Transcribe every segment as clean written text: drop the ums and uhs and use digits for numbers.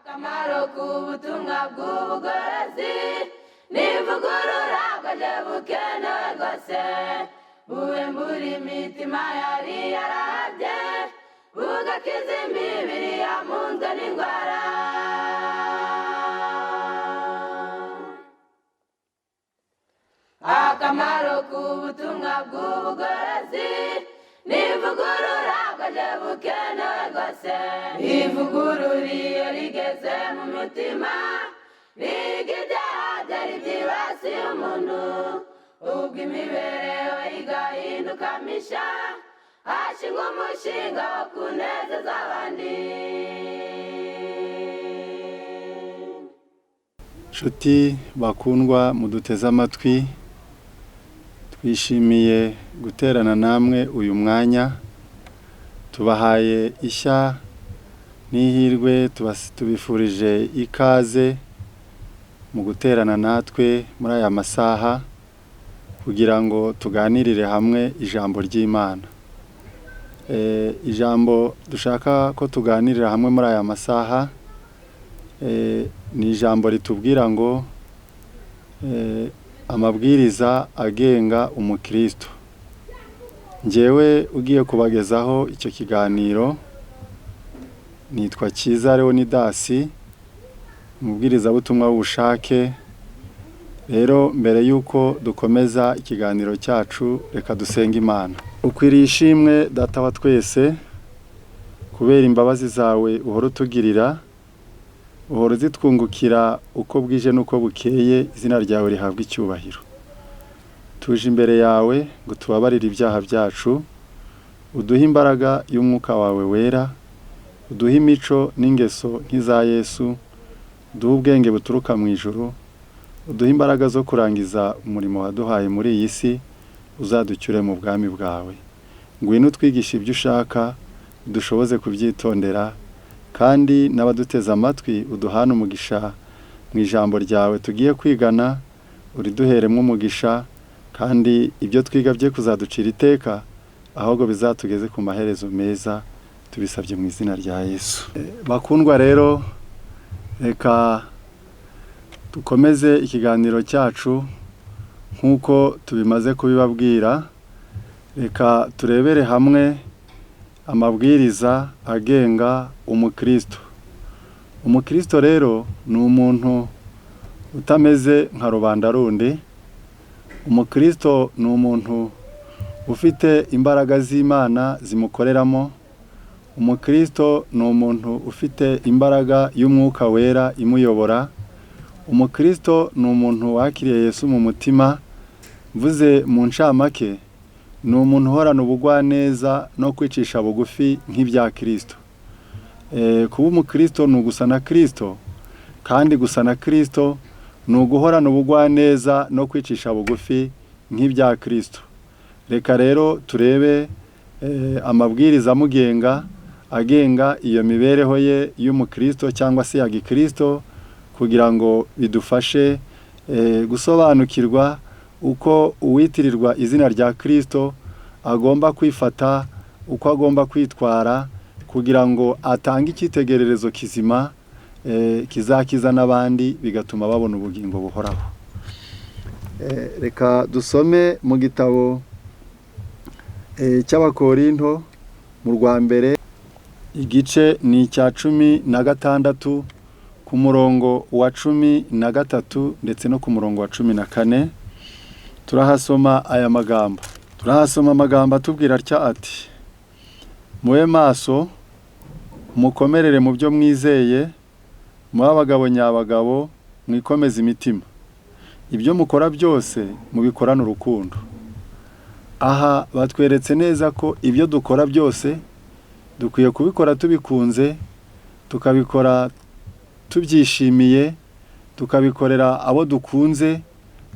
Akamaro k'ubutumwa bw'ubugorozi n'ivugurura bwaje bukenewe rwose, buhembura imitima yari yarahabye, bugakiza imibiri yamunzwe n'indwara. Akamaro k'ubutumwa bw'ubugorozi n'ivugurura bwaje bukenewe rwose. Ivugurura iyo rigeze mu mutima, riga ibyaha byari byibasiye umuntu, ubwo imibereho igahinduka misha, hashingwa umushinga wo kunezeza abandi. Nshuti bakundwa muduteze amatwi, twishimiye guterana namwe uyu mwanya. Tubahaye ishya n'ihirwe, tubifurije ikaze mu guterana natwe muri aya masaha kugira ngo tuganirire hamwe ijambo ry'Imana. Ijambo dushaka ko tuganirira hamwe muri aya masaha ni ijambo ritubwira ngo amabwiriza agenga umukristo. Njyewe ugiye kubagezaho icyo kiganiro nitwa Cyiza Leonidas, umubwirizabutumwa w'ubushake. Rero mbere y'uko dukomeza ikiganiro cyacu, reka dusenge Imana. Ukwiriye ishimwe Data wa twese, kubera imbabazi zawe uhora utugirira, uhora uzitwungukira uko bwije n'uko bukeye, izina ryawe rihabwa icyubahiro. Tuje imbere yawe ngo tubabarire ibyaha byacu, uduhe imbaraga y'umwuka wawe wera, uduhe imico n'ingeso nk'iza Yesu, uduhe ubwenge buturuka mu ijuru, uduhe imbaraga zo kurangiza umurimo waduhaye muri iyi si, uzaducyure mu bwami bwawe. Ngwino utwigishe ibyo ushaka, udushoboze kubyitondera, kandi n'abaduteze amatwi uduhane umugisha mu ijambo ryawe tugiye kwigana, uriduheremo umugisha, kandi ibyo twiga bye kuzaducira iteka, ahubwo bizatugeze ku maherezo meza, tubisabye mu izina rya Yesu. Bakundwa rero, reka dukomeze ikiganiro cyacu nk'uko tubimaze kubibabwira. Reka turebere hamwe amabwiriza agenga umukristo. Umukristo rero ni umuntu utameze nka rubanda rundi. Umukristo ni umuntu ufite imbaraga z'Imana zimukoreramo. Umukristo ni umuntu ufite imbaraga y'umwuka wera imuyobora. Umukristo ni umuntu wakiriye Yesu mu mutima. Mvuze mu ncamake, ni umuntu uhorana ubugwaneza no kwicisha bugufi nk'ibya Kristo. Kuba umukristo ni ugusa na Kristo, kandi gusa na Kristo ni uguhorana ubugwaneza no kwicisha bugufi nk'ibya Kristo. Reka rero turebe amabwiriza amugenga, agenga iyo mibereho ye y'umukristo cyangwa se ya gikristo, kugira ngo bidufashe gusobanukirwa uko uwitirirwa izina rya Kristo agomba kwifata, uko agomba kwitwara, kugira ngo atange icyitegererezo kizima kizakiza n'abandi, bigatuma babona ubugingo buhoraho. Reka dusome mu gitabo cy'Abakorinto mu rwa mbere, igice ni icya 16, ku murongo wa 13 ndetse no ku murongo wa 14. Turahasoma aya magambo. Turahasoma amagambo atubwira atya ati: mube maso, mukomerere mu byo mwizeye, mube abagabo nyabagabo, mwikomeze imitima. Ibyo mukora byose mubikorane urukundo. Aha batweretse neza ko ibyo dukora byose dukwiye kubikora tubikunze, tukabikora tubyishimiye, tukabikorera abo dukunze,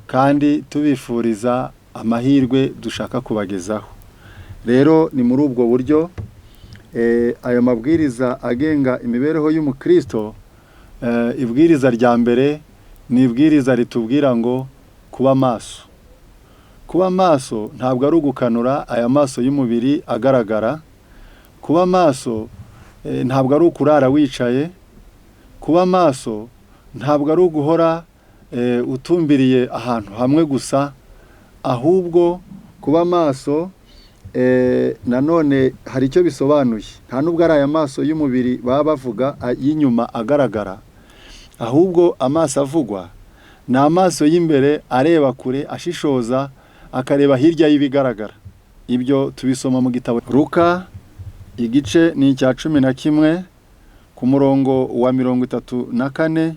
kandi tubifuriza amahirwe dushaka kubagezaho. Rero ni muri ubwo buryo ayo mabwiriza agenga imibereho y'umukristo. Ibwiriza rya mbere ni ibwiriza ritubwira ngo kuba maso. Kuba maso ntabwo ari ugukanura aya maso y'umubiri agaragara. Kuba maso ntabwo ari ukurara wicaye. Kuba maso ntabwo ari uguhora utumbiriye ahantu hamwe gusa, ahubwo kuba maso nanone hari icyo bisobanuye. Nta nubwo ari aya maso y'umubiri baba bavuga y'inyuma agaragara, ahubwo amaso avugwa ni amaso y'imbere areba kure, ashishoza, akareba hirya y'ibigaragara. Ibyo tubisoma mu gitabo Luka, igice ni icya 11 ku murongo wa 34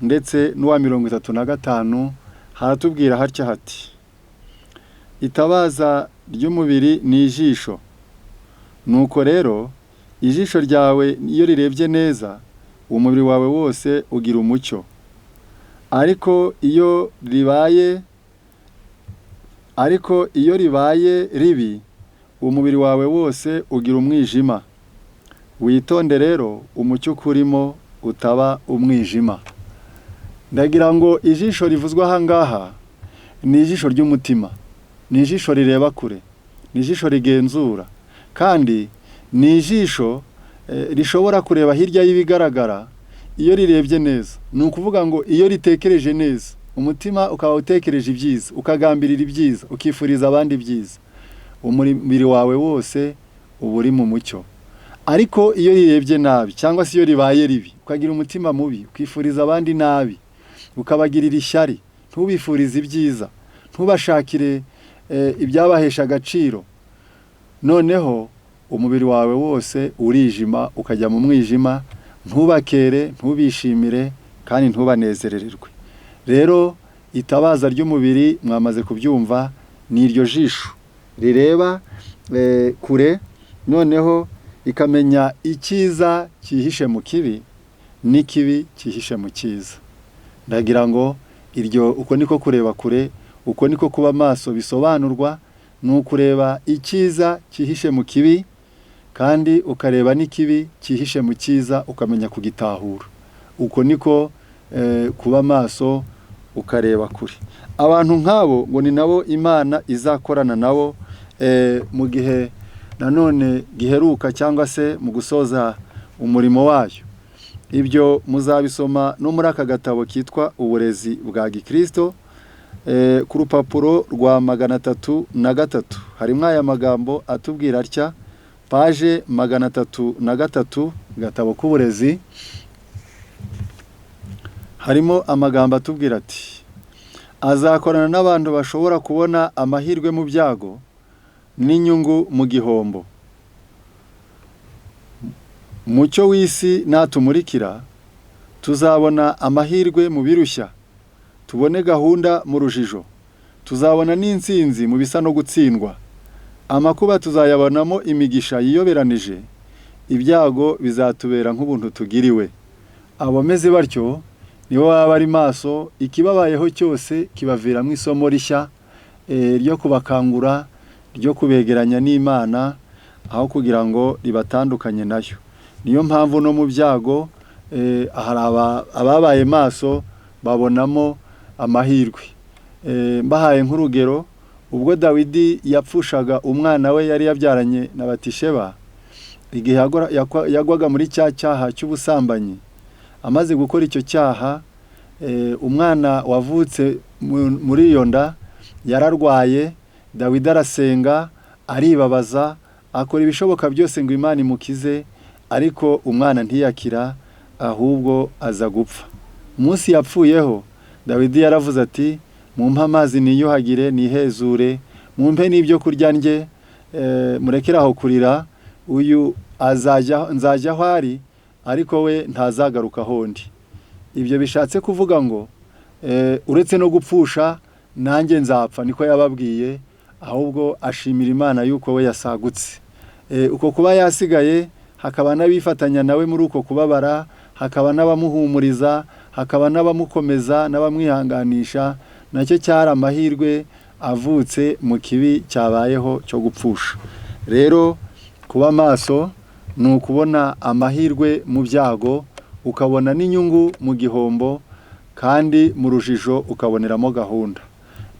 ndetse n'uwa 35, haratubwira hatya hati: itabaza ry'umubiri ni ijisho. Nuko rero ijisho ryawe iyo rirebye neza, umubiri wawe wose ugira umucyo. Ariko iyo ribaye ribi, umubiri wawe wose ugira umwijima. Witonde rero umucyo ukurimo utaba umwijima. Ndagira ngo ijisho rivuzwe aha ngaha ni ijisho ry'umutima, ni ijisho rireba kure, ni ijisho rigenzura, kandi ni ijisho rishobora kureba hirya y'ibigaragara iyo rirebye neza. Ni ukuvuga ngo iyo ritekereje neza, umutima ukaba utekereje ibyiza, ukagambirira ibyiza, ukifuriza abandi ibyiza, umubiri wawe wose uba uri mu mucyo. Ariko iyo rirebye nabi cyangwa se iyo ribaye ribi, ukagira umutima mubi, ukifuriza abandi nabi, ukabagirira ishyari, ntubifurize ibyiza, ntubashakire ibyabahesha agaciro, noneho umubiri wawe wose urijima, ukajya mu mwijima, ntubakere, ntubishimire, kandi ntubanezerererwe. Rero itabaza ry'umubiri mwamaze kubyumva, ni iryo jisho rireba kure, noneho ikamenya icyiza cyihishe mu kibi n'ikibi cyihishe mu cyiza. Ndagira ngo iryo uko niko kureba kure, uko niko kuba maso bisobanurwa, ni ukureba icyiza cyihishe mu kibi, kandi ukareba n'ikibi cyihishe mu cyiza, ukamenya kugitahura. Uko niko kuba maso, ukareba kure. Abantu nk'abo ngo ni nabo Imana izakorana nabo mu gihe nanone giheruka, cyangwa se mu gusoza umurimo wayo. Ibyo muzabisoma no muri aka gatabo kitwa Uburezi bwa Gikristo, ku rupapuro rwa 303 harimo aya magambo atubwira atya: paje 303, gatabo k'uburezi, harimo amagambo atubwira ati: azakorana n'abantu bashobora kubona amahirwe mu byago n'inyungu mu gihombo. Mucyo w'isi natumurikira, tuzabona amahirwe mu birushya, tubone gahunda mu rujijo, tuzabona n'intsinzi mu bisa no gutsindwa. Amakuba tuzayabonamo imigisha yiyoberanije, ibyago bizatubera nk'ubuntu tugiriwe. Abameze batyo nibo baba bari maso, ikibabayeho cyose kibaviramo isomo rishya ryo kubakangura, ryo kubegeranya n'Imana, aho kugira ngo ribatandukanye nayo. Niyo mpamvu no mu byago hari ababaye maso babonamo amahirwe. Mbahaye nk'urugero, ubwo Dawidi yapfushaga umwana we yari yabyaranye na Batisheba, igihe yagwaga muri cya cyaha cy'ubusambanyi, amaze gukora icyo cyaha, umwana wavutse muri iyo nda yararwaye. Dawidi arasenga, aribabaza, akora ibishoboka byose ngo Imana imukize, ariko umwana ntiyakira, ahubwo aza gupfa. Umunsi yapfuyeho, Dawidi yaravuze ati: mumpe amazi niyuhagire nihezure, mumpe n'ibyo kurya ndye, murekere aho kurira, uyu nzajya aho ari, ariko we ntazagaruka aho ndi. Ibyo bishatse kuvuga ngo uretse no gupfusha nanjye nzapfa, niko yababwiye, ahubwo ashimira Imana yuko we yasagutse. Uko kuba yasigaye, hakaba n'abifatanya nawe muri uko kubabara, hakaba n'abamuhumuriza, hakaba n'abamukomeza n'abamwihanganisha, nacyo cyari amahirwe avutse mu kibi cyabayeho cyo gupfusha. Rero kuba maso ni ukubona amahirwe mu byago, ukabona n'inyungu mu gihombo, kandi mu rujijo ukaboneramo gahunda.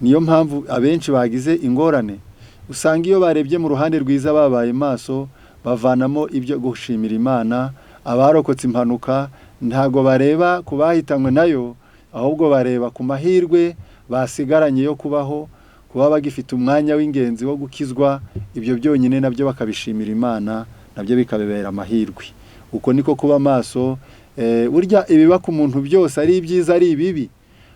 Niyo mpamvu abenshi bagize ingorane, usanga iyo barebye mu ruhande rwiza babaye maso, bavanamo ibyo gushimira Imana. Abarokotse impanuka Ntago bareba ku bahitanywe nayo, ahubwo bareba ku mahirwe basigaranye yo kubaho, kuba bagifite umwanya w'ingenzi wo gukizwa. Ibyo byonyine nabyo bakabishimira Imana, nabyo bikababera amahirwe. Uko niko kuba maso. Burya ibiba ku muntu byose, ari ibyiza ari ibibi,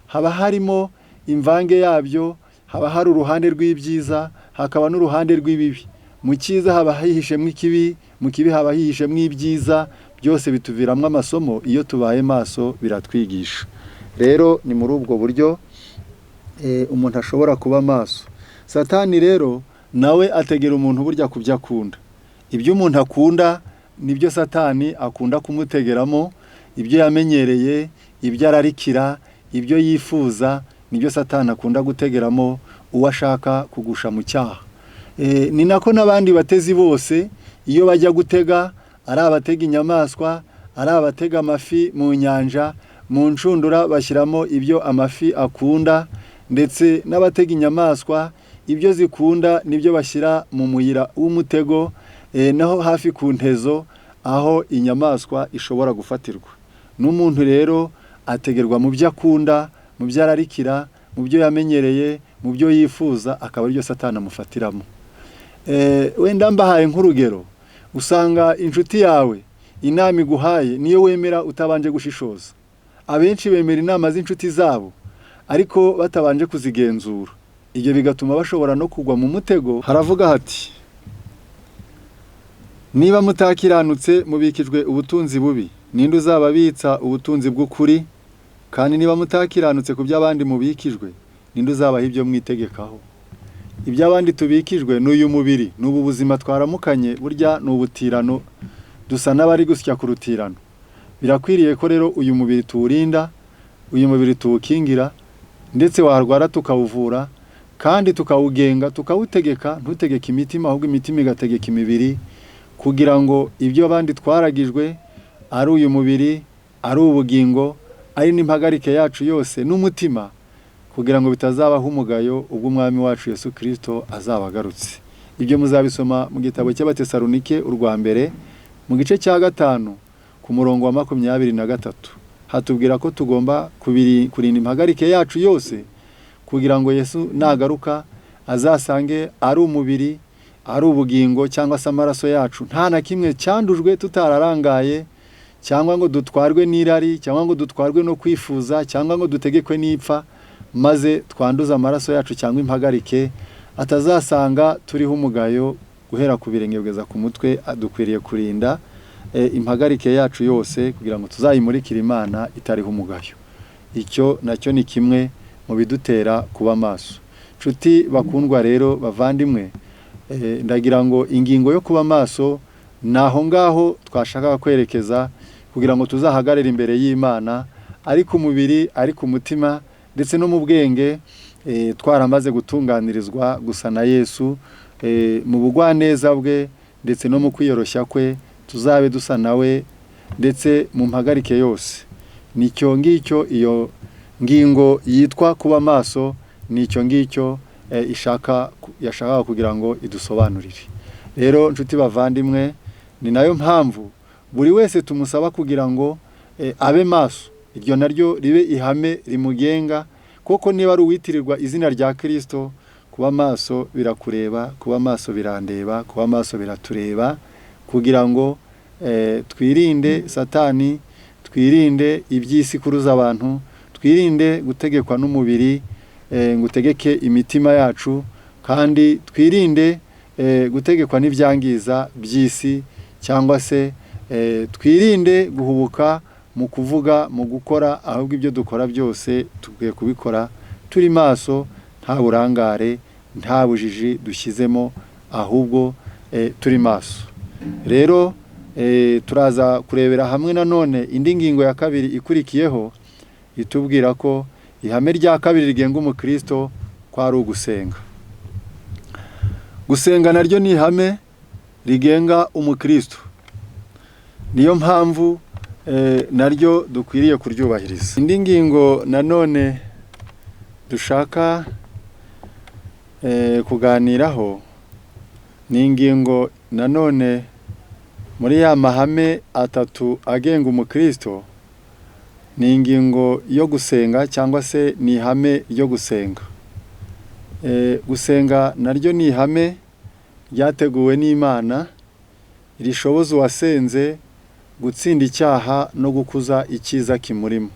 haba harimo imvange yabyo. Haba hari uruhande rw'ibyiza, hakaba n'uruhande rw'ibibi. Mu cyiza haba hihishemo ikibi, mu kibi haba hihishemo ibyiza. Byose bituviramo amasomo. Iyo tubaye maso biratwigisha. Rero ni muri ubwo buryo umuntu ashobora kuba maso. Satani rero nawe ategera umuntu burya ku byo akunda. Ibyo umuntu akunda nibyo Satani akunda kumutegeramo. Ibyo yamenyereye, ibyo ararikira, ibyo yifuza, nibyo Satani akunda gutegeramo uwo ashaka kugusha mu cyaha. Ni nako n'abandi batezi bose iyo bajya gutega, ari abatega inyamaswa, ari abatega amafi mu nyanja, mu nshundura bashyiramo ibyo amafi akunda. Ndetse n'abatega inyamaswa, ibyo zikunda nibyo bashyira mu muyira w'umutego, naho hafi ku ntezo aho inyamaswa ishobora gufatirwa. N'umuntu rero ategerwa mu byo akunda, mu byo ararikira, mu byo yamenyereye, mu byo yifuza, akaba aribyo Satani amufatiramo. Wenda mbahaye nk'urugero, usanga inshuti yawe inama iguhaye niyo wemera utabanje gushishoza. Abenshi bemera inama z'inshuti zabo ariko batabanje kuzigenzura, ibyo bigatuma bashobora no kugwa mu mutego. Haravuga hati: "Niba mutakiranutse mubikijwe ubutunzi bubi, ninde uzababitsa ubutunzi bw'ukuri? Kandi niba mutakiranutse ku by'abandi mubikijwe, ninde uzabaha ibyo mwitegekaho?" Iby'abandi tubikijwe ni uyu mubiri, ni ubu buzima twaramukanye. Burya ni ubutirano, dusa n'abari gusya ku rutirano. Birakwiriye ko rero uyu mubiri tuwurinda, uyu mubiri tuwukingira, ndetse warwara tukawuvura, kandi tukawugenga, tukawutegeka. Ntutegeke imitima, ahubwo imitima igategeka imibiri, kugira ngo ibyo abandi twaragijwe, ari uyu mubiri, ari ubugingo, ari n'impagarike yacu yose n'umutima, kugira ngo bitazabaho umugayo ubwo Umwami wacu Yesu Kirisito azaba agarutse. Ibyo muzabisoma mu gitabo cy'Abatesalonike urwa mbere, mu gice cya 5, ku murongo wa 23. Hatubwira ko tugomba kurinda impagarike yacu yose, kugira ngo Yesu nagaruka azasange ari umubiri, ari ubugingo cyangwa se amaraso yacu nta na kimwe cyandujwe, tutararangaye, cyangwa ngo dutwarwe n'irari, cyangwa ngo dutwarwe no kwifuza, cyangwa ngo dutegekwe n'ipfa maze twanduze amaraso yacu cyangwa impagarike. Atazasanga turiho umugayo guhera ku birenge kugeza ku mutwe. Dukwiriye kurinda impagarike yacu yose kugira ngo tuzayimurikire Imana itariho umugayo. Icyo nacyo ni kimwe mu bidutera kuba maso. Nshuti bakundwa rero, bavandimwe, ndagira ngo ingingo yo kuba maso ni aho ngaho twashakaga kwerekeza, kugira ngo tuzahagarare imbere y'Imana, ari ku mubiri, ari ku mutima, ndetse no mu bwenge, twaramaze gutunganirizwa gusa na Yesu mu bugwaneza bwe ndetse no mu kwiyoroshya kwe, tuzabe dusa nawe ndetse mu mpagarike yose. Nicyo ngicyo iyo ngingo yitwa kuba maso, nicyo ngicyo ishaka yashakaga kugira ngo idusobanurire. Rero nshuti bavandimwe, ni nayo mpamvu buri wese tumusaba kugira ngo abe maso, iryo naryo ribe ihame rimugenga. Kuko niba ari uwitirirwa izina rya Kirisito, kuba maso birakureba, kuba maso birandeba, kuba maso biratureba, kugira ngo twirinde Satani, twirinde iby'isi kuruza abantu, twirinde gutegekwa n'umubiri ngo utegeke imitima yacu, kandi twirinde gutegekwa n'ibyangiza by'isi, cyangwa se twirinde guhubuka mu kuvuga, mu gukora, ahubwo ibyo dukora byose dukwiye kubikora turi maso, nta burangare, nta bujiji dushyizemo, ahubwo turi maso. Rero turaza kurebera hamwe nanone indi ngingo ya kabiri ikurikiyeho, itubwira ko ihame rya kabiri rigenga umukristo ko ari ugusenga. Gusenga naryo ni ihame rigenga umukristo, niyo mpamvu naryo dukwiriye kuryubahiriza. Indi ngingo nanone dushaka kuganiraho ni ingingo nanone muri ya mahame atatu agenga umukristo. Ni ingingo yo gusenga cyangwa se ni ihame ryo gusenga. Gusenga naryo ni ihame ryateguwe n'Imana rishoboza uwasenze gutsinda icyaha no gukuza icyiza kimurimo.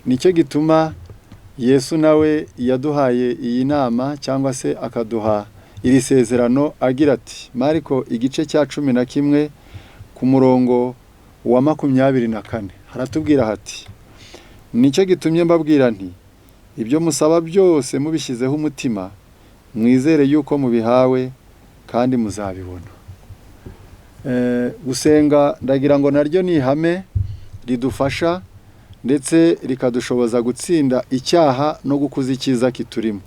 Nicyo gituma Yesu nawe yaduhaye iyi nama cyangwa se akaduha iri sezerano agira ati Mariko igice cya 11 ku murongo wa 24 haratubwira hati nicyo gitumye mbabwira nti ibyo musaba byose mubishyizeho umutima mwizere yuko mubihawe kandi muzabibona. Gusenga ndagira ngo naryo ni ihame ridufasha ndetse rikadushoboza gutsinda icyaha no gukuza icyiza kiturimo.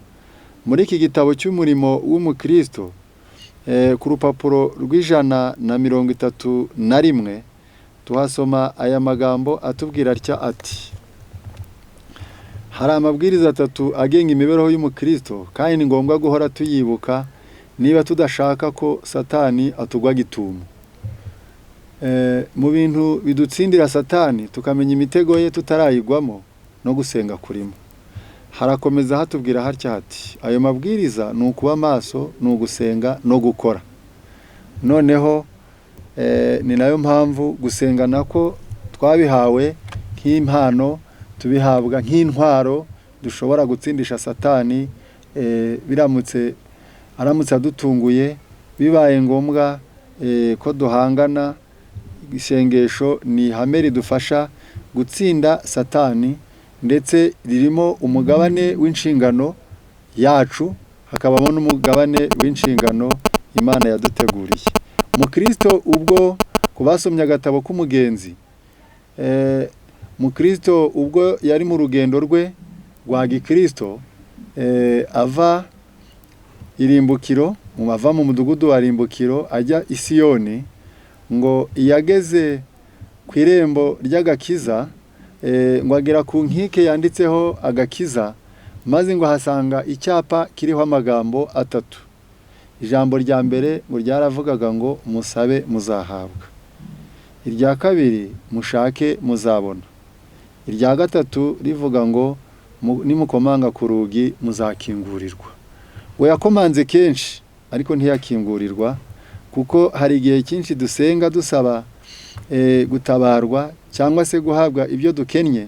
Muri iki gitabo cy'umurimo w'umukristo ku rupapuro rw'131 tuhasoma aya magambo atubwira atya ati hari amabwiriza 3 agenga imibereho y'umukristo kandi ni ngombwa guhora tuyibuka niba tudashaka ko Satani atugwa gitumo. Mu bintu bidutsindira Satani tukamenya imitego ye tutarayigwamo no gusenga kurimo. Harakomeza hatubwira hatya hati ayo mabwiriza ni ukuba maso, ni ugusenga no gukora. Noneho ni nayo mpamvu gusenga nako twabihawe nk'impano, tubihabwa nk'intwaro dushobora gutsindisha Satani biramutse aramutse adutunguye, bibaye ngombwa ko duhangana. Isengesho ni ihame ridufasha gutsinda Satani ndetse ririmo umugabane w'inshingano yacu, hakabamo n'umugabane w'inshingano Imana yaduteguriye. Mukristo ubwo kubasomye agatabo k'umugenzi, Mukristo ubwo yari mu rugendo rwe rwa gikristo ava irimbukiro, ava mu mudugudu wa Rimbukiro ajya i Siyoni, ngo yageze ku irembo ry'agakiza ngo agera ku nkike yanditseho agakiza, maze ngo ahasanga icyapa kiriho amagambo 3. Ijambo rya mbere ngo ryaravugaga ngo musabe muzahabwa, irya kabiri mushake muzabona, irya gatatu rivuga ngo nimukomanga ku rugi muzakingurirwa. We yakomanze kenshi ariko ntiyakingurirwa, kuko hari igihe cyinshi dusenga dusaba gutabarwa cyangwa se guhabwa ibyo dukennye,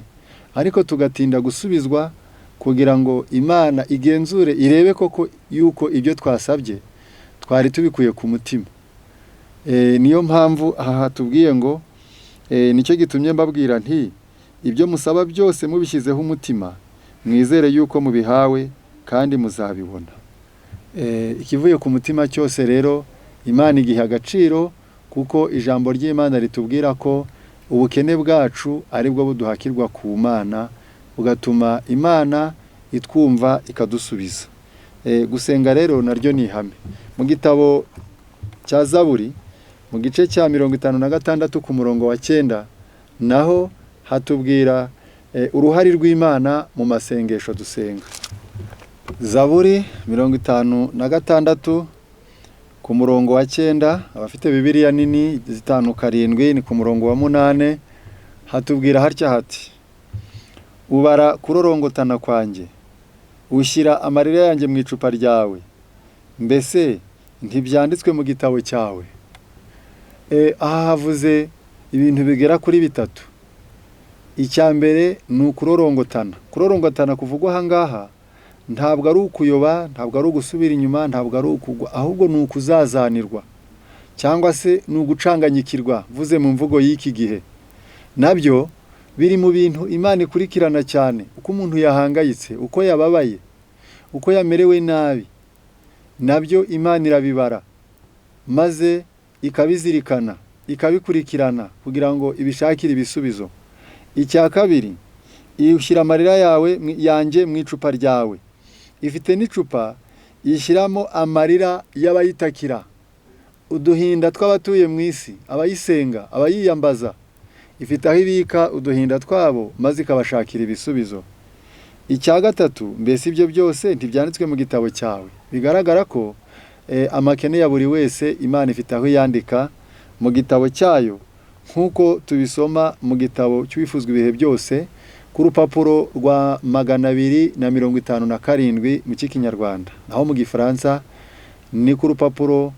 ariko tugatinda gusubizwa kugira ngo Imana igenzure irebe koko yuko ibyo twasabye twari tubikuye ku mutima. Niyo mpamvu aha hatubwiye ngo nicyo gitumye mbabwira nti ibyo musaba byose mubishyizeho umutima mwizere yuko mubihawe kandi muzabibona. Ikivuye ku mutima cyose rero Imana igiha agaciro, kuko ijambo ry'Imana ritubwira ko ubukene bwacu aribwo buduhakirwa ku Mana, bugatuma Imana itwumva ikadusubiza. Gusenga rero naryo ni ihame. Mu gitabo cya Zaburi mu gice cya 56 ku murongo wa 9 naho hatubwira uruhare rw'Imana mu masengesho dusenga. Zaburi 56 ku murongo wa 9, abafite Bibiliya nini 5:7 ni ku murongo wa 8, hatubwira hatya hati ubara kurorongotana kwanjye, ushyira amarira yanjye mu icupa ryawe, mbese ntibyanditswe mu gitabo cyawe. Aha havuze ibintu bigera kuri 3. Icya mbere ni ukurorongotana. Kurorongotana kuvugwa aha ngaha ntabwo ari ukuyoba, ntabwo ari ugusubira inyuma, ntabwo ari ukugwa, ahubwo ni ukuzazanirwa cyangwa se ni ugucanganyikirwa, mvuze mu mvugo y'iki gihe. Nabyo biri mu bintu Imana ikurikirana cyane, uko umuntu yahangayitse, uko yababaye, uko yamerewe nabi, nabyo Imana irabibara maze ikabizirikana, ikabikurikirana kugira ngo ibishakire ibisubizo. Icya kabiri, ushyira amarira yawe yanjye mu icupa ryawe. Ifite n'icupa yishyiramo amarira y'abayitakira, uduhinda tw'abatuye mu isi, abayisenga, abayiyambaza. Ifite aho ibika uduhinda twabo maze ikabashakira ibisubizo. Icya gatatu, mbese ibyo byose ntibyanditswe mu gitabo cyawe. Bigaragara ko amakene ya buri wese Imana ifite aho yandika mu gitabo cyayo, Nk'uko tubisoma mu gitabo cy'Uwifuzwa Ibihe Byose, ku rupapuro rwa 257 mu cy'Ikinyarwanda, naho mu Gifaransa ni ku rupapuro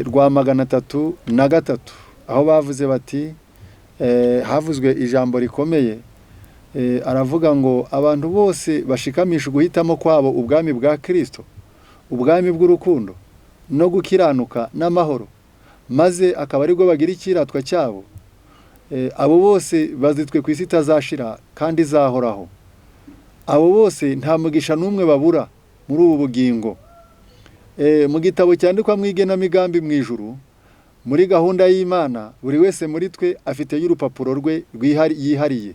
rwa 303, aho bavuze bati, havuzwe ijambo rikomeye. Aravuga ngo abantu bose bashikamisha uguhitamo kwabo ubwami bwa Kristo, ubwami bw'urukundo no gukiranuka n'amahoro, maze akaba aribwo bagira icyiratwa cyabo, abo bose bazitwe ku isi itazashira kandi izahoraho. Abo bose nta mugisha n'umwe babura muri ubu bugingo. Mu gitabo cyandikwa mu igenamigambi mu ijuru, muri gahunda y'Imana, buri wese muri twe afite y'urupapuro rwe yihariye.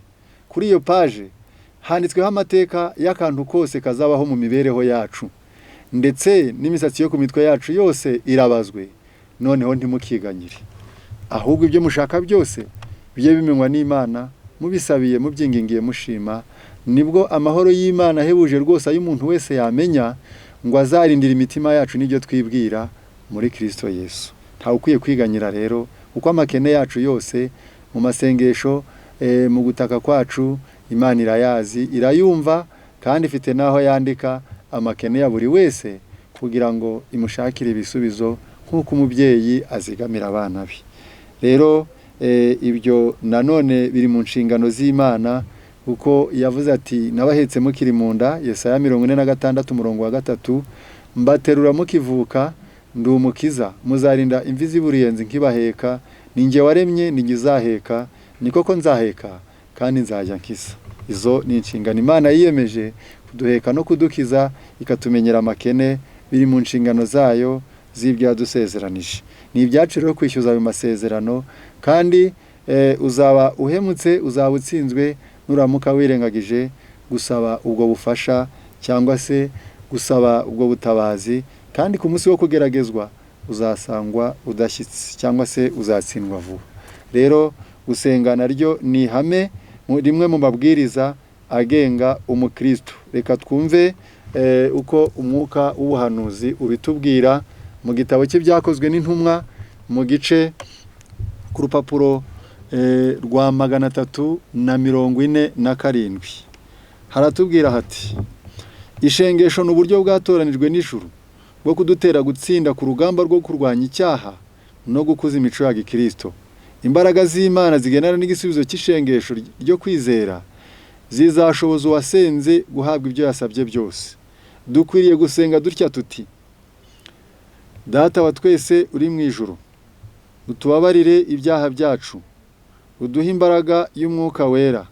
Kuri iyo paje handitsweho amateka y'akantu kose kazabaho mu mibereho yacu, ndetse n'imisatsi yo ku mitwe yacu yose irabazwe. Noneho ntimukiganyire, ahubwo ibyo mushaka byose bijye bimenywa n'Imana, mubisabiye, mubyingingiye, mushima. Nibwo amahoro y'Imana ahebuje rwose ay'umuntu wese yamenya, ngo azarindira imitima yacu n'ibyo twibwira muri Kristo Yesu. Ntawe ukwiye kwiganyira rero, kuko amakene yacu yose mu masengesho, mu gutaka kwacu, Imana irayazi, irayumva, kandi ifite n'aho yandika amakene ya buri wese kugira ngo imushakire ibisubizo nk'uko umubyeyi azigamira abana be. Rero ibyo nanone biri mu nshingano z'Imana, kuko yavuze ati nabahetse mukiri mu nda, Yesaya 46 umurongo wa 3, mbaterura mukivuka, ndi umukiza, muzarinda imvi z'iburiyenzi nkibaheka, ninjye waremye, ninjye uzaheka, ni koko nzaheka kandi nzajya nkiza. Izo ni inshingano Imana yiyemeje kuduheka no kudukiza, ikatumenyera amakene, biri mu nshingano zayo z'ibyo yadusezeranije. Ni ibyacu rero kwishyuza ayo masezerano, kandi uzaba uhemutse, uzaba utsinzwe nuramuka wirengagije gusaba ubwo bufasha cyangwa se gusaba ubwo butabazi, kandi ku munsi wo kugeragezwa uzasangwa udashyitse cyangwa se uzatsindwa vuba. Rero gusenga naryo ni ihame, rimwe mu mabwiriza agenga umukristo. Reka twumve uko umwuka w'ubuhanuzi ubitubwira mu gitabo cy'Ibyakozwe n'Intumwa, mu gice ku rupapuro rwa 347. Haratubwira hati: ishengesho ni uburyo bwatoranijwe n'ijuru bwo kudutera gutsinda ku rugamba rwo kurwanya icyaha no gukuza imico ya gikristo. Imbaraga z'Imana zigendana n'igisubizo cy'ishengesho ryo kwizera zizashoboza uwasenze guhabwa ibyo yasabye byose. Dukwiriye gusenga dutya tuti: Data wa twese uri mu ijuru, utubabarire ibyaha byacu, uduhe imbaraga y'Umwuka Wera,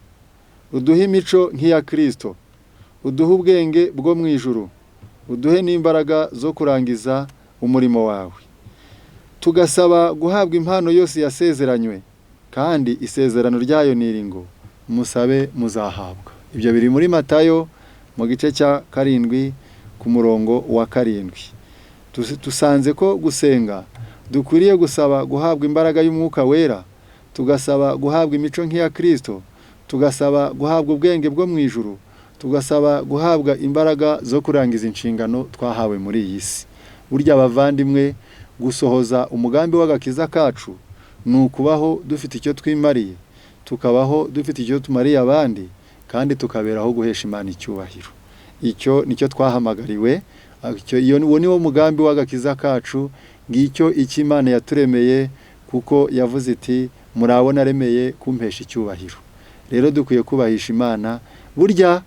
uduhe imico nk'iya Kristo, uduhe ubwenge bwo mu ijuru, uduhe n'imbaraga zo kurangiza umurimo wawe. Tugasaba guhabwa impano yose yasezeranywe, kandi isezerano ryayo ni iri ngo musabe muzahabwa. Ibyo biri muri Matayo mu gice cya 7 ku murongo wa 7. Tusanze ko gusenga dukwiriye gusaba guhabwa imbaraga y'Umwuka Wera, tugasaba guhabwa imico nk'iya Kristo, tugasaba guhabwa ubwenge bwo mu ijuru, tugasaba guhabwa imbaraga zo kurangiza inshingano twahawe muri iyi si. Burya abavandimwe, gusohoza umugambi w'agakiza kacu ni ukubaho dufite icyo twimariye, tukabaho dufite icyo tumariye abandi, kandi tukaberaho guhesha Imana icyubahiro. Icyo nicyo twahamagariwe, uwo ni wo mugambi w'agakiza kacu, ngicyo icyo Imana yaturemeye, kuko yavuze iti murabona aremeye kumpesha icyubahiro. Rero dukwiye kubahisha Imana. Burya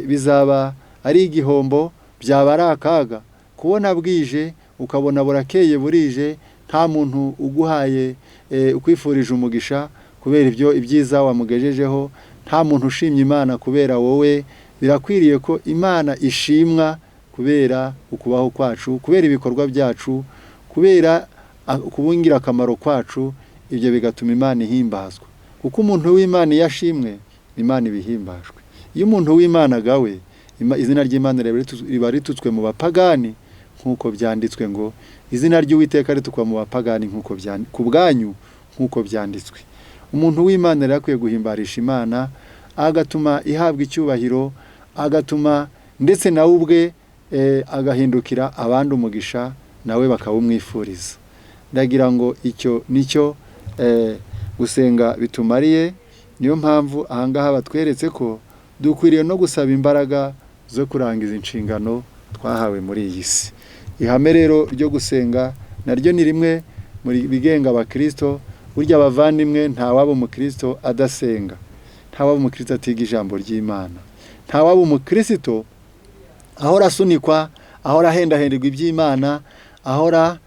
bizaba ari igihombo, byaba ari akaga kubona bwije ukabona burakeye burije, nta muntu uguhaye ukwifurije umugisha kubera ibyo ibyiza wamugejejeho, nta muntu ushimye Imana kubera wowe. Birakwiriye ko Imana ishimwa kubera ukubaho kwacu, kubera ibikorwa byacu, kubera kubungira akamaro kwacu. Ibyo bigatuma Imana ihimbazwa, kuko umuntu w'Imana iyo ashimwe, Imana ibihimbajwe. Iyo umuntu w'Imana agawe, izina ry'Imana riba ritutswe mu bapagani, nk'uko byanditswe ngo izina ry'Uwiteka ritukwa mu bapagani nk'uko ku bwanyu nk'uko byanditswe. Umuntu w'Imana rero akwiye guhimbarisha Imana, agatuma ihabwa icyubahiro, agatuma ndetse nawe ubwe agahindukira abandi umugisha, nawe bakawumwifuriza. Ndagira ngo icyo nicyo Gusenga bitumariye. Niyo mpamvu ahangaha batweretse ko dukwiriye no gusaba imbaraga zo kurangiza inshingano twahawe muri iyi si. Ihame rero ryo gusenga naryo ni rimwe muri bigenga abakristo. Burya abavandimwe, ntawaba umukristo adasenga, ntawaba umukristo atiga ijambo ry'Imana, ntawaba umukristo ahora asunikwa, ahora ahendahenderwa iby'Imana, ahora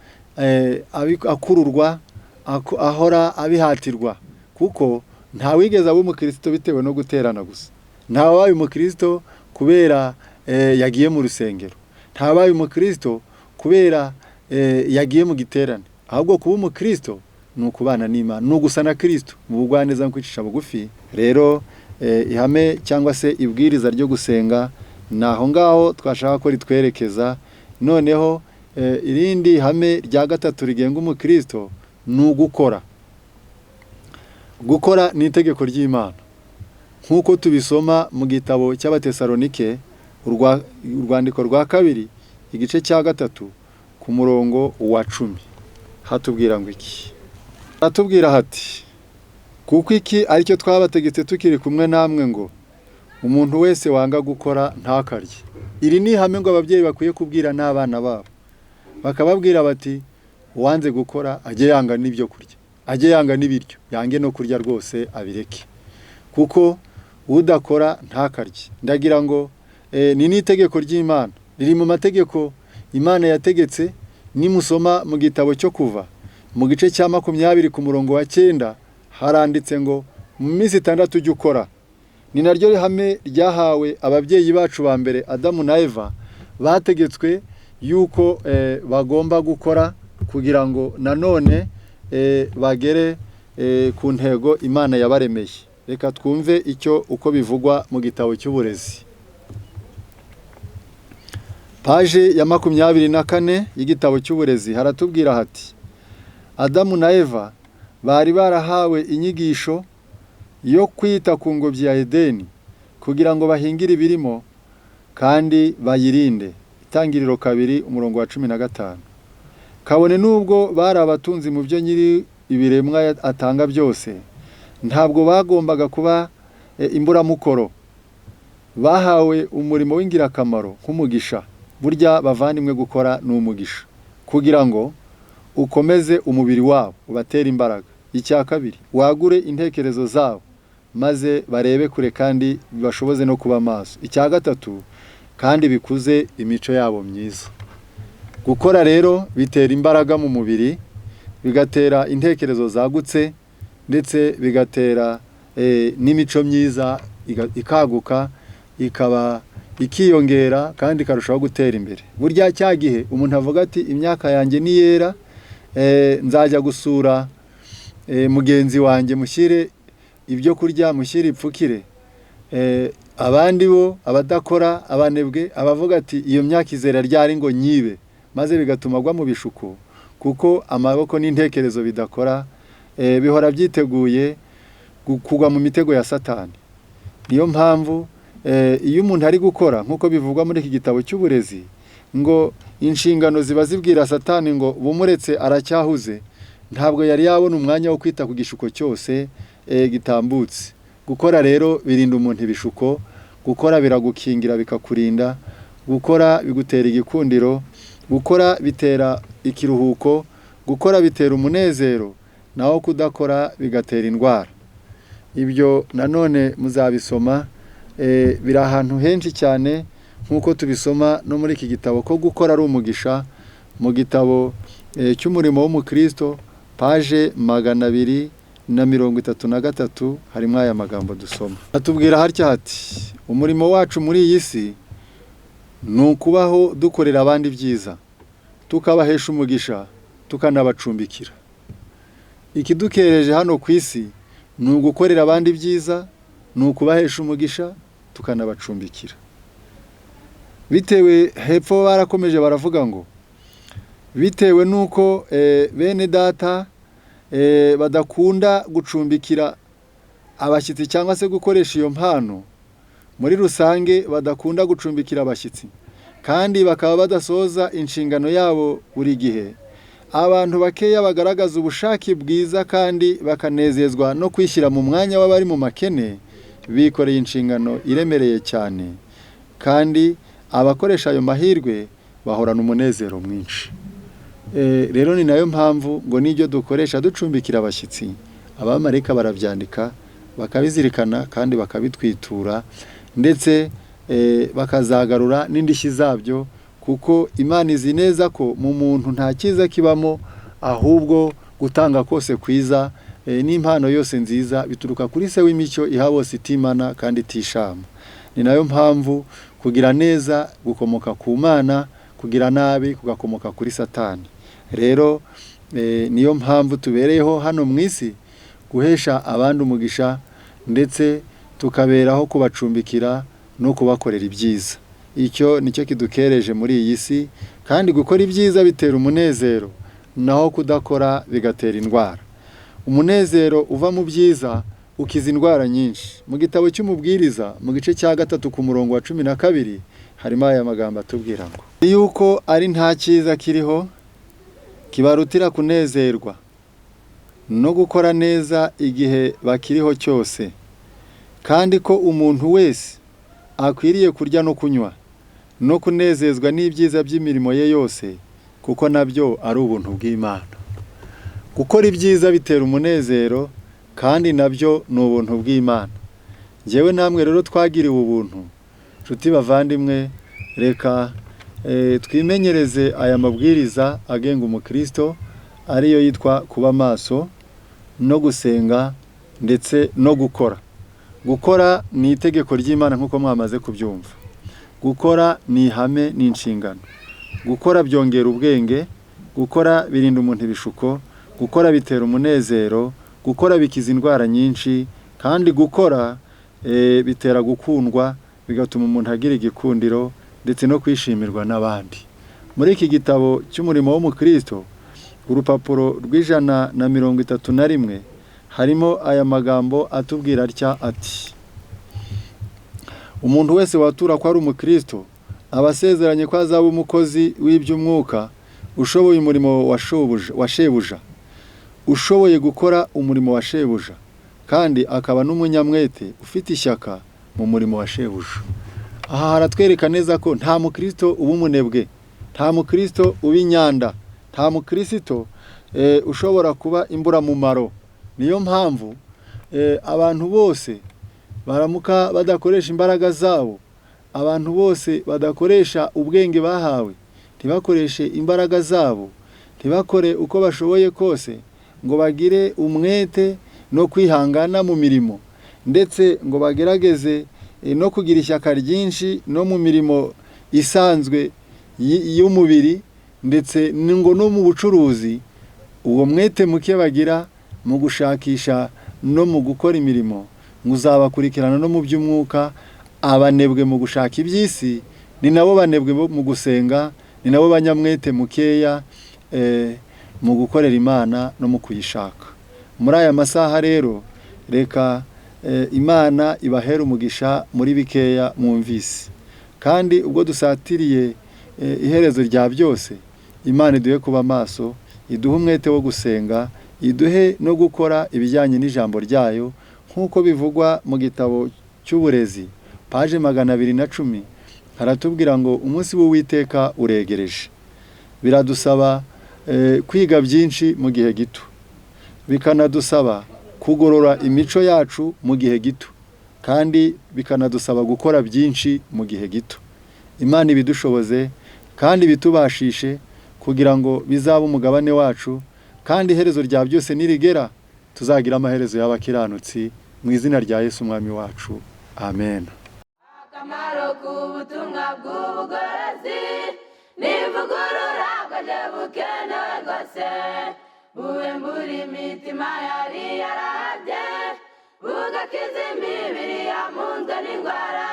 akururwa, ahora abihatirwa, kuko ntawigeze aba umukristo bitewe no guterana gusa. Ntawabaye umukristo kubera yagiye mu rusengero, ntawabaye umukristo kubera yagiye mu giterane. Ahubwo kuba umukristo ni ukubana n'Imana, ni ugusa na Kristo mu bugwaneza no kwicisha bugufi. Rero ihame cyangwa se ibwiriza ryo gusenga ni aho ngaho twashaka ko ritwerekeza. Noneho irindi hame rya gatatu rigenga umukristo ni ugukora. Gukora ni itegeko ry'Imana nk'uko tubisoma mu gitabo cy'Abatesalonike, urwandiko rwa kabiri, igice cya 3, ku murongo wa 10. Hatubwira ngo iki? Atubwira hati: "Kuko iki aricyo twabategetse tukiri kumwe namwe, ngo umuntu wese wanga gukora ntakarye." Iri ni ihame ngo ababyeyi bakwiye kubwira n'abana babo, bakababwira bati: "Uwanze gukora ajye yanga n'ibyo kurya, ajye yanga n'ibiryo, yange no kurya rwose abireke, kuko udakora ntakarye." Ndagira ngo ni n'itegeko ry'Imana, riri mu mategeko Imana yategetse. Nimusoma mu gitabo cyo Kuva mu gice cya 20 ku murongo wa 9, haranditse ngo: "Mu minsi 6 ujye ukora." Ni naryo hame ryahawe ababyeyi bacu ba mbere, Adamu na Eva. Bategetswe yuko bagomba gukora kugira ngo nanone bagere ku ntego Imana yabaremeye. Reka twumve icyo uko bivugwa mu gitabo cy'Uburezi, paje ya 24 y'igitabo cy'Uburezi. Haratubwira hati: "Adamu na Eva bari barahawe inyigisho yo kwita ku ngobyi ya Edeni kugira ngo bahingire ibirimo kandi bayirinde." Itangiriro 2, umurongo wa 15. Kabone n'ubwo bari abatunzi mu byo nyiri ibiremwa atanga byose, ntabwo bagombaga kuba imburamukoro. Bahawe umurimo w'ingirakamaro nk'umugisha. Burya bavandimwe, gukora ni umugisha, kugira ngo ukomeze umubiri wabo, ubatere imbaraga. Icya kabiri, wagure intekerezo zabo maze barebe kure kandi bibashoboze no kuba maso. Icya gatatu, kandi bikuze imico yabo myiza. Gukora rero bitera imbaraga mu mubiri, bigatera intekerezo zagutse, ndetse bigatera n'imico myiza ikaguka, ikaba ikiyongera kandi ikarushaho gutera imbere. Burya cya gihe umuntu avuga ati: "Imyaka yanjye ni yera, nzajya gusura mugenzi wanjye, mushyire ibyo kurya, mushyire ipfukire," abandi bo abadakora, abanebwe, abavuga ati: "Iyo myaka izera ryari ngo nyibe?" Maze bigatuma agwa mu bishuko, kuko amaboko n'intekerezo bidakora bihora byiteguye kugwa mu mitego ya Satani. Niyo mpamvu iyo umuntu ari gukora, nk'uko bivugwa muri iki gitabo cy'Uburezi, ngo inshingano ziba zibwira Satani ngo bumuretse, aracyahuze, ntabwo yari yabona umwanya wo kwita ku gishuko cyose gitambutse. Gukora rero birinda umuntu ibishuko, gukora biragukingira bikakurinda, gukora bigutera igikundiro, gukora bitera ikiruhuko, gukora bitera umunezero, naho kudakora bigatera indwara. Ibyo nanone muzabisoma, biri ahantu henshi cyane, nk'uko tubisoma no muri iki gitabo ko gukora ari umugisha, mu gitabo cy'Umurimo w'Umukristo, paje 233, harimo aya magambo dusoma. Atubwira hatya hati: "Umurimo wacu muri iyi si ni ukubaho dukorera abandi ibyiza, tukabahesha umugisha, tukanabacumbikira." Ikidukereje hano ku isi ni ugukorera abandi ibyiza, ni ukubahesha umugisha, tukanabacumbikira. Bitewe hepfo barakomeje baravuga ngo bitewe n'uko bene data badakunda gucumbikira abashyitsi cyangwa se gukoresha iyo mpano muri rusange, badakunda gucumbikira abashyitsi kandi bakaba badasoza inshingano yabo buri gihe. Abantu bakeya bagaragaza ubushake bwiza kandi bakanezezwa no kwishyira mu mwanya w'abari mu makene, bikoreye inshingano iremereye cyane, kandi abakoresha ayo mahirwe bahorana umunezero mwinshi. Rero ni nayo mpamvu ngo n'ibyo dukoresha ducumbikira abashyitsi, abamarayika barabyandika bakabizirikana kandi bakabitwitura, ndetse bakazagarura n'indishyi zabyo, kuko Imana izi neza ko mu muntu nta cyiza kibamo, ahubwo gutanga kose kwiza n'impano yose nziza bituruka kuri se w'imicyo iha bose itimana kandi itishama. Ni nayo mpamvu kugira neza gukomoka ku Mana, kugira nabi kugakomoka kuri Satani. Rero niyo mpamvu tubereyeho hano mu isi guhesha abandi umugisha, ndetse tukaberaho kubacumbikira no kubakorera ibyiza. Icyo nicyo kidukereje muri iyi si, kandi gukora ibyiza bitera umunezero, naho kudakora bigatera indwara. Umunezero uva mu byiza ukiza indwara nyinshi. Mu gitabo cy'Umubwiriza mu gice cya 3 ku murongo wa 12 harimo aya magambo atubwira ngo: yuko ari nta cyiza kiriho kibarutira kunezerwa no gukora neza igihe bakiriho cyose, kandi ko umuntu wese akwiriye kurya no kunywa no kunezezwa n'ibyiza by'imirimo ye yose, kuko nabyo ari ubuntu bw'Imana. Gukora ibyiza bitera umunezero, kandi nabyo ni ubuntu bw'Imana. Njyewe namwe rero twagiriwe ubuntu, nshuti bavandimwe, reka twimenyereze aya mabwiriza agenga umukristo, ariyo yitwa kuba maso no gusenga ndetse no gukora. Gukora ni itegeko ry'Imana nk'uko mwamaze kubyumva. Gukora ni ihame, ni inshingano. Gukora byongera ubwenge, gukora birinda umuntu ibishuko, gukora bitera umunezero, gukora bikiza indwara nyinshi, kandi gukora bitera gukundwa, bigatuma umuntu agira igikundiro ndetse no kwishimirwa n'abandi. Muri iki gitabo cy'umurimo w'umukristo, urupapuro rw'131, harimo aya magambo atubwira atya ati: umuntu wese watura ko ari umukristo aba asezeranye ko azaba umukozi w'iby'umwuka, ushoboye umurimo wa shebuja, ushoboye gukora umurimo wa shebuja, kandi akaba n'umunyamwete ufite ishyaka mu murimo wa shebuja. Aha haratwereka neza ko nta mukristo uba umunebwe, nta mukristo uba inyanda, nta mukristo ushobora kuba imburamumaro. Niyo mpamvu abantu bose baramuka badakoresha imbaraga zabo, abantu bose badakoresha ubwenge bahawe, ntibakoreshe imbaraga zabo, ntibakore uko bashoboye kose ngo bagire umwete no kwihangana mu mirimo, ndetse ngo bagerageze no kugira ishyaka ryinshi no mu mirimo isanzwe y'umubiri, ndetse ngo no mu bucuruzi, uwo mwete muke bagira mu gushakisha no mu gukora imirimo muzabakurikirana no mu by'umwuka. Abanebwe mu gushaka iby'isi ni nabo banebwe mu gusenga, ni nabo banyamwete mukeya mu gukorera Imana no mu kuyishaka. Muri aya masaha rero reka Imana ibahere umugisha muri bikeya mwumvise, kandi ubwo dusatiriye iherezo rya byose, Imana iduhe kuba maso, iduhe umwete wo gusenga, iduhe no gukora ibijyanye n'ijambo ryayo nk'uko bivugwa mu gitabo cy'uburezi paje 210. Haratubwira ngo umunsi w'Uwiteka uregereje. Biradusaba kwiga byinshi mu gihe gito, bikanadusaba kugorora imico yacu mu gihe gito, kandi bikanadusaba gukora byinshi mu gihe gito. Imana ibidushoboze kandi bitubashishe kugira ngo bizabe umugabane wacu, kandi iherezo rya byose nirigera tuzagira amaherezo y'abakiranutsi mu izina rya Yesu Umwami wacu. Amen. Akamaro k'ubutumwa bw'ubugorozi n'ivugurura bwaje bukenewe rwose, buhembura imitima yari yarahabye, bugakiza imibiri yamunzwe n'indwara.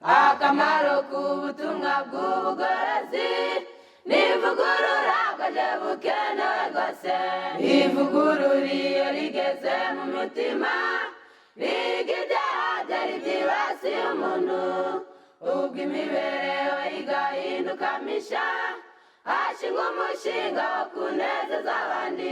Akamaro k'ubutumwa bw'ubugorozi n'ivugurura bwaje bukenewe rwose, ivugurura iyo rigeze mu mutima, riga ibyaha byari byibasiye umuntu. Ubwo imibereho igahinduka misha, hashingwa umushinga wo kunezeza abandi.